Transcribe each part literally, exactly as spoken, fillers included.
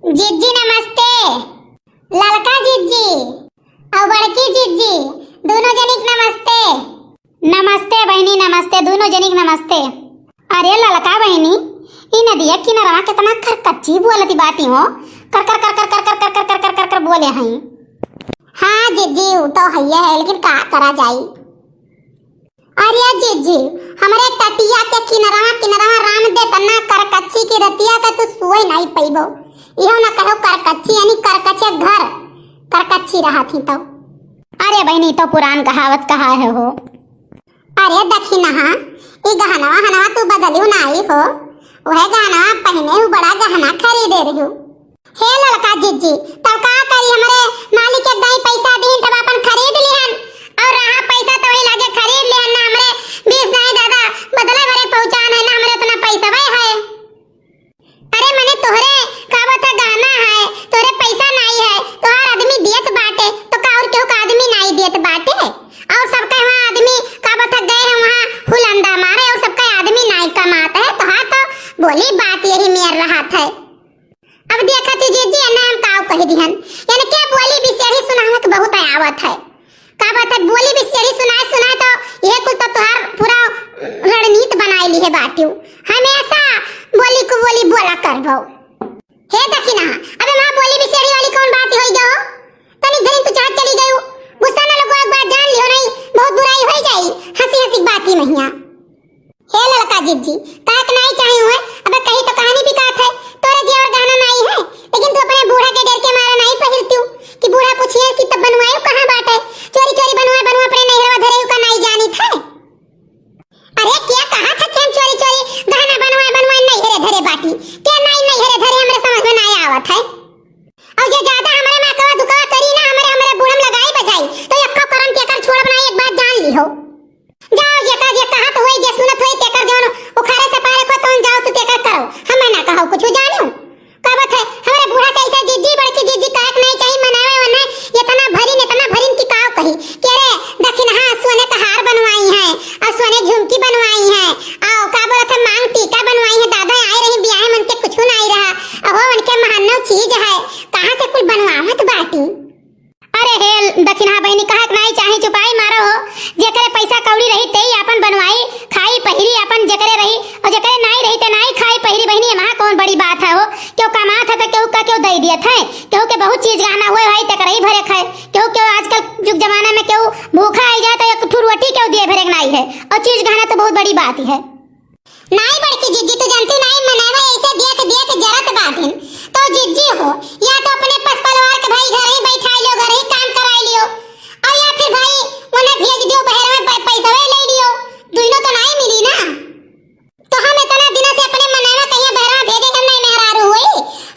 जिज्जी नमस्ते। ललका जिज्जी अउ बड़की जिज्जी, दुनो जनिक नमस्ते। नमस्ते बहिनी, नमस्ते, दुनो जनिक नमस्ते। अरे ललका बहिनी, ई नदिया किनरवा केतना करकच्ची बोलत बाटी हो, कर कर कर कर बोले हई। हाँ जिज्जी, उ तो हइये है, लेकिन का करा जाई। अरे जिज्जी, हमरे तटिया के किनरवा, किनरवा राम दे तना करकच्ची की रतिया का तू सोए नाई पइबो। इहो ना कहो करकच्ची, यानी करकचे घर, करकच्ची रहत ही तो। अरे बहिनी, तो पुरान कहावत कहा है हो। अरे दखिनहा, ई गहनवा हनवा तू बदलियो नाई हो, वह गहनवा पहिने हु बड़ा गहना खरीदे रहियो। हे ललका जिज्जी, तब का करी, हमरे मालिक एक दाई पैसा दीन तब अपन खरीद लिहन, और रहा पैसा तो वही लागे खरीद लिहन ना, हमरे बीस दाई दादा बदले भरे पहुँचान है ना, हमरे उतना पैसा वही है। अरे मने तोहरे का बता गहना है, तोहरे पैसा नाई है, तोहार आदमी दियत बाटे, तो का और केहू का आदमी नाई दियत बाटे? और सबका वहाँ आदमी का बता गए हैं वहाँ हुलंदा मारे, और सबका आदमी नाई कमात है, तोहार तो बोली बात यही मेर रहत है। अब देखा थी जिज्जी, एने हम काव कह दिहन, यानी के बोली बिसेरी सुनावत बहुत आवत है। का बात है, बोली बिसेरी सुनाए सुनाए तो ये कुल तो तोहार पूरा रणनीत बनाए ली है बाटियो। हमेशा बोली को बोली बोला करबो। हे दखिनहा, अबे वहाँ बोली बिसेरी वाली कौन बात होई गयो? तनी घरी तू चाहत चली गयो। गुस्सा ना लगो, एक बात जान लियो नहीं, बहुत बुराई होई जाई। हंसी हंसी बात ही महिया। हे ललका जिज्जी, कहत नाई चाही हुए, अबे कही तो कहानी बिकात है, तोरे जेवर गहना नाई है, लेकिन तू अपने बूढ़ा के डर के मारा नाई पहिरत्यू कि बूढ़ा पूछिए कि तब बनवायु कहाँ बाटे, चोरी चोरी बनवाए बनवा अपने नैहरवा धरे का नाई जानित है। अरे क्या कहा था कि हम चोरी चोरी गहना बनवाए बनवाए नैहरे धरे बाटी, क्या नाई नैहरे धरे हमरे समझ में नाई आवत है। और जे ज्यादा हमरे में अकवा दुकवा करी ना, हमरे, हमरे बूढ़म लगाई बजाई, तो यक्को करम के कर छोड़ब नाई, एक बात जान ली हो। जाओ, जेका जे कहत होई, जे सुनत होई, तेकर जौन उखाड़े से पारे को तौन जाओ, तू तेकर करो। हमें ना कहो कुछ जानियो। कहत है, हमरे बूढ़ा से ऐसे जिज्जी बड़की जिज्जी कहत नहीं चाहिए, मनावे वने इतना भरिन, इतना भरिन कि काव कही। के रे, दखिनहा सोने का हार बनवाई है, और सोने झुमकी बनवाई है, और का बोलत है, मांग टीका बनवाई है। दादा आए रही बियाहे मन के कुछ नहीं रहा, अहो उनके महन्नो चीज है, कहाँ से कुल बनवावत बाटी। अरे हे दखिनहा बहिनी, कहत नाई चाही, चुपाई मारो हो। जेकरे पैसा कौड़ी रही, तेई आपन बनवाई, खाई पहिरी आपन जेकरे रही, और जेकरे नाई रही, ते नाई खाई पहिरी बहिनी, एमा कौन बड़ी बात है हो? केहू कमात है तो केहू का केहू दे दियत है, केहू के बहुत चीज गहना हुए भाई, तेकर ही भरे खाए, केहू केहू आजकल जुग जमाना में केहू भूखा आई जाए तो एक ठू रोटी केहू दिए भरे के नाई है, और चीज गहना तो बहुत बड़ी बात ही है। नाई बड़की जिज्जी, तू जानती नाई, मनवा ऐसे देख देख जरत बाटिन। तो जिज्जी हो, या तो अपने पस परिवार के भाई घर ही बैठाई लियो, घर ही काम कराई लियो, और या फिर भाई उन्हें भेज दियो बहरा में, पै-, पैसा ले लियो, दुइनो तो नाई मिली ना। तो हम इतना दिन से अपने मनवा कहिया बहरा में भेजे, हम नाई मेहरारू हुई,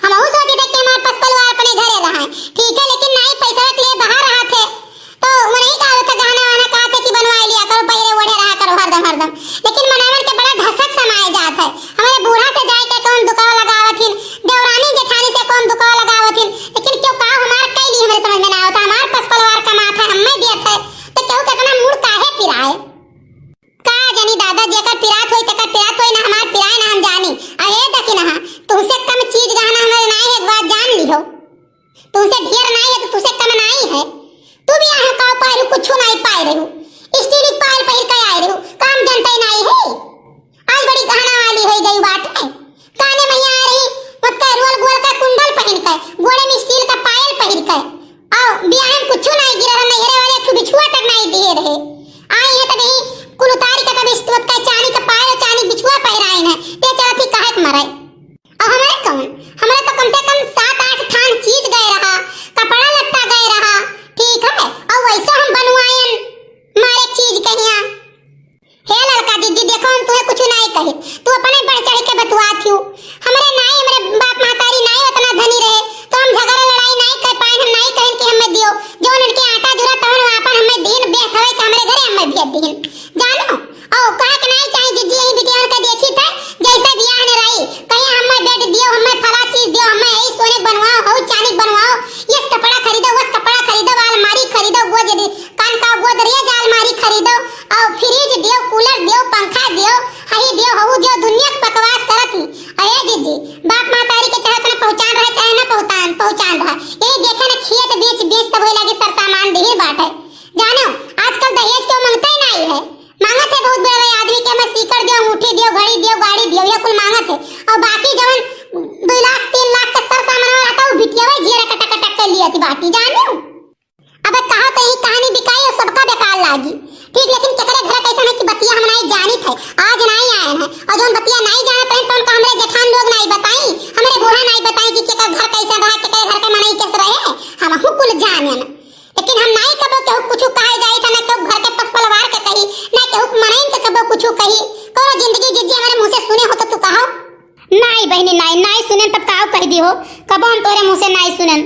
हम सोचे थे कि हमारे पस परिवार अपने घरे रहा है, ठीक है, लेकिन नाई पैसा के लिए बाहर रहा थे, तो वो नहीं कहा था, गहना वहना कहा थे कि बनवाई लिया करो, पहिरे ओढ़े रहा करो हरदम हरदम। लेकिन मनवन के बड़ा घसक समाए जात है। हमारे बूढ़ा से जाए के कौन दुकावा लगावत हिन, देवरानी जेठानी से कौन दुकावा लगावत हिन, लेकिन क्यों का हमार कैली हमारे समझ में ना आवता। हमार पस परिवार कमात है, हमें दियत है, तो क्यों कितना मूड काहे पिराए? का जानी दादा, जेकर पिरात होई, तेकर पिरात होई ना, हमार पिराए ना हम जानी। अरे दखिनहा, तुमसे कम चीज गहना हमारे नाई है, एक बात जान लिहो। तुमसे ढेर नाई है तो तुमसे कम नाई है। तू भी यहाँ का पाए रहू, कुछ नाई पाए रहू। स्टील की पायल पहिर के आए रहू, काम जनता ही नाई है। आज बड़ी गहना वाली हो गई बात है। काने में यहाँ आ रही, मत का रोल गोल का कुंडल पहिर के, गोड़े में स्टील का पायल पहिर के। आओ, बियाह में कुछ नाई गिरा रहा, नैहरे वाले एक बिछुआ तक नाई दिए रहे। आई है तब यही कुल उतारी का तब इस मत का चांदी का पायल और चांदी बिछुआ पहिराए हैं। ते चाहती काहे के मरे? और हमारे कौन, हमारे तो कम से कम सात आठ थान चीज गए रहा, कपड़ा लत्ता गए रहा, ठीक है, और वैसे हम बनवायन मारे चीज कहिया। हे ललका जिज्जी, देखो हम तुम्हें कुछ नहीं कही, तू अपने बढ़ चढ़ के बतुआ थियू। हमरे नाई, हमरे बाप महतारी नाई उतना अति बाटी जाने। अब कहा तो यही कहानी बिकाई और सबका बेकार लागी। ठीक, लेकिन केकरे घर कैसन है कि बतिया हम नाई जानित है, आज नाई आयन है, और जौन बतिया नाई जानत रहे, तौन का हमरे जेठान लोग नाई बताई, हमरे बूढ़ा नाई बताई कि केकर घर कैसन रहा, केकरे घर के मनई कैसे रहे, हम हूँ कुल जानेन। लेकिन हम नाई कबो केहू कुछ कहे जाई था, ना केहू घर के पस परिवार के कही, ना केहू मनई के कबो कुछ कही। कहो जिंदगी जिज्जी हमरे मुँह से सुने हो तो तू कहो। नाई बहिनी, नाई, नाई सुनेन तब काव कह दी हो, कबो हम तोरे मुँह से नाई सुनेन।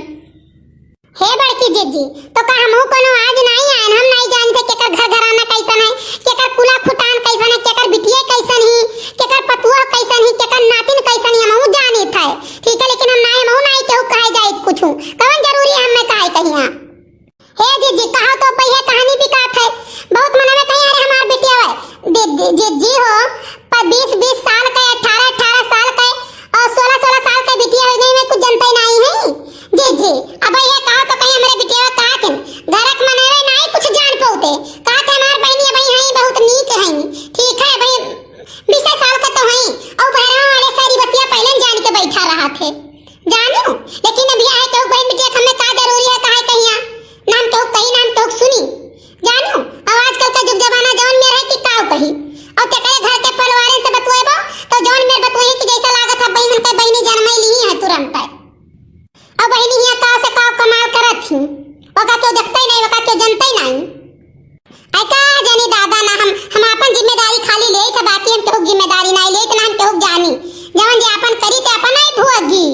हे बड़की जिज्जी, तो का हमहू कोनो आज नाई आयन? हम नाई जानते केकर घर घराना कैसन है, केकर कुला खुटान कैसन है, केकर बिटिया कैसन ही, केकर पतुआ कैसन ही, केकर नातिन कैसन ही, हमहू जानित है। ठीक है, लेकिन हम नाई, हमहू नाई केहू कहे जाइत कुछ। कवन जरूरी है हमें कहे कहिया? हे जिज्जी, कहा तो पहिए कहानी बिकात है। बहुत मनवे कहे, "अरे हमार बिटिया है।" दि-, दि-, जिज्जी हो, पर बीस बीस साल के, अठारह अठारह साल के और सोलह सोलह साल के बिटिया हो गई, मैं कुछ जनते नाई है। जिज्जी, अब ये कहा तो कहीं हमरे बिटिया कहा के घर के मनवे नाई कुछ जान पौते। कहा के हमार बहिनी अब यहीं बहुत नीक है, ठीक है भाई, बीस साल के तो हैं और बहरवा वाले सारी बतिया पहले जान के बैठा रहा थे। जानू, लेकिन अब यहाँ केहू बहन बिटिया के हमें का जरूरी है, काहे कहिया? ना हम केहू कही, ना हम केहू सुनी। जानू, अब आजकल का जुग जमाना जौन मेर है कि काव कही। और तेकरे घर के परिवारन से बतुएबो, तो जौन मेर बतुए कि जैसा लागत है बहन उनके बहनी जन्म ही ली है तुरंत है। अब बहनी हिया काव से काव कमाल करत थी, ओका केहू देखते नहीं, ओका केहू जनते नहीं। ऐ का जानी दादा, ना हम, हम आपन जिम्मेदारी खाली लेत है, बाकी हम केहू के जिम्मेदारी नाई लेत, ना हम केहू के जानी। जवन जे आपन करी ते अपन ही भोगी।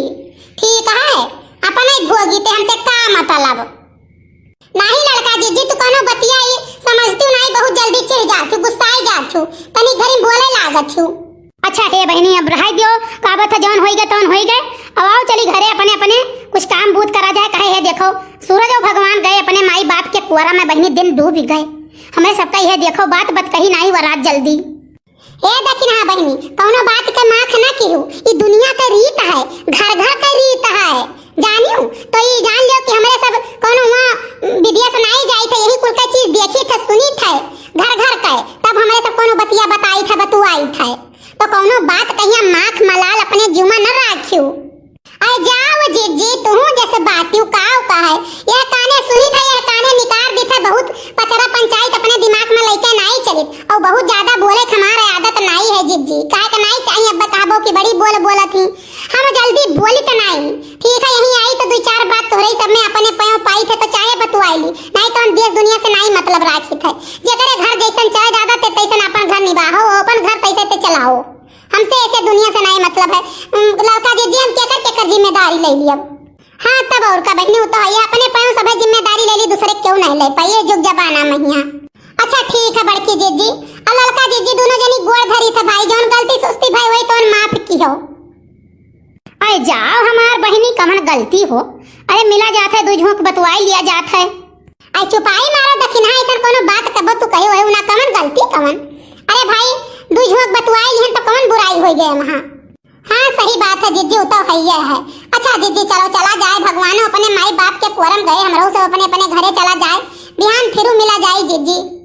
ठीक है, अपन ही भोगी, ते हमसे का मतलब? नाही ललका जिज्जी, तू कोनो बतिया ई समझती नाई, बहुत जल्दी चिढ़ जात हूँ, गुस्साई जात हूँ, तनी घरी बोले लागत हूँ। अच्छा हे बहिनी, अब रहाई दियो, का बात है, जौन होई गए तौन होई गए। अब आओ चली घरे अपने अपने कुछ काम बूत करा जाए। कहे हे देखो, सूरज और भगवान गए अपने माई बाप के कुआरा में, बहिनी दिन डूब गए। हमरे सबका यह देखो बात बत कही नाही वरात जल्दी। ए दखिनहा बहिनी, कौनो बात के माख ना किहू, ई दुनिया के रीत है, घर घर के रीत है। जानियो तो ई जान लियो कि हमरे सब कौनो वहाँ विदेश नाई जाई थे, यही कुल का चीज देखी थे, सुनी थे, घर घर के, तब हमरे सब कौनो बतिया बताई थे, बतुआई थे। तो कौनो बात कहिया माख मलाल अपने जुमा न राखियो। अरे जाओ जिज्जी, तुहू जैसे बाटियो काव का है, यह काने सुनी थे, यह काने निकार दी थे, बहुत पचरा पंचायत अपने दिमाग में लेके नाई चलित, और बहुत ज्यादा बोले के हमारे आदत नाई है जिज्जी, काहे के नाई चाहिए, अब बताबो कि बड़ी बोल बोलत ही, हम जल्दी बोली तो नाई। ठीक है, यहीं आई तो दो चार बात तोहरे सब में अपने पयों पाई थे तो चाहे बतुआई ली, नाई तो हम देश दुनिया से नाई मतलब राखी थे। जेकरे घर जैसन चले दादा ते तैसन अपन घर निभाओ, अपन घर तैसे ते चलाओ। हमसे ऐसे दुनिया से नाई मतलब है। उम, ललका जिज्जी हम केकर केकर जिम्मेदारी ले लियब। हाँ तब और का बहिनी, उ तो है, अपने पयों सभे जिम्मेदारी ले ली, दूसरे क्यों नहीं ले पाई, ये जुग जमाना में हिया। अच्छा ठीक है बड़की जिज्जी, आ ललका जिज्जी दोनों जनी गोड़ धरी थे भाई, जौन गलती सुस्ती भाई वही तौन माफ किहो। अरे जाओ हमार बहिनी, कमन गलती हो? अरे मिला जात है, दू झोंक बतुआई लिया जात है। आई चुपाई मारा दखिनहा, ऐसन कोनो बात कबो तू कही होए ना, कमन गलती कमन? अरे भाई, दू झोंक बतुआई लिहन तो कमन बुराई हो गए वहाँ? हाँ सही बात है जिज्जी, उ तो है ही है। अच्छा जिज्जी चलो चला जाए, भगवान अपने माई बाप के कोरम गए, हमरो सब अपने अपने घरे चला जाए, बिहान फिरू मिला जाए जिज्जी।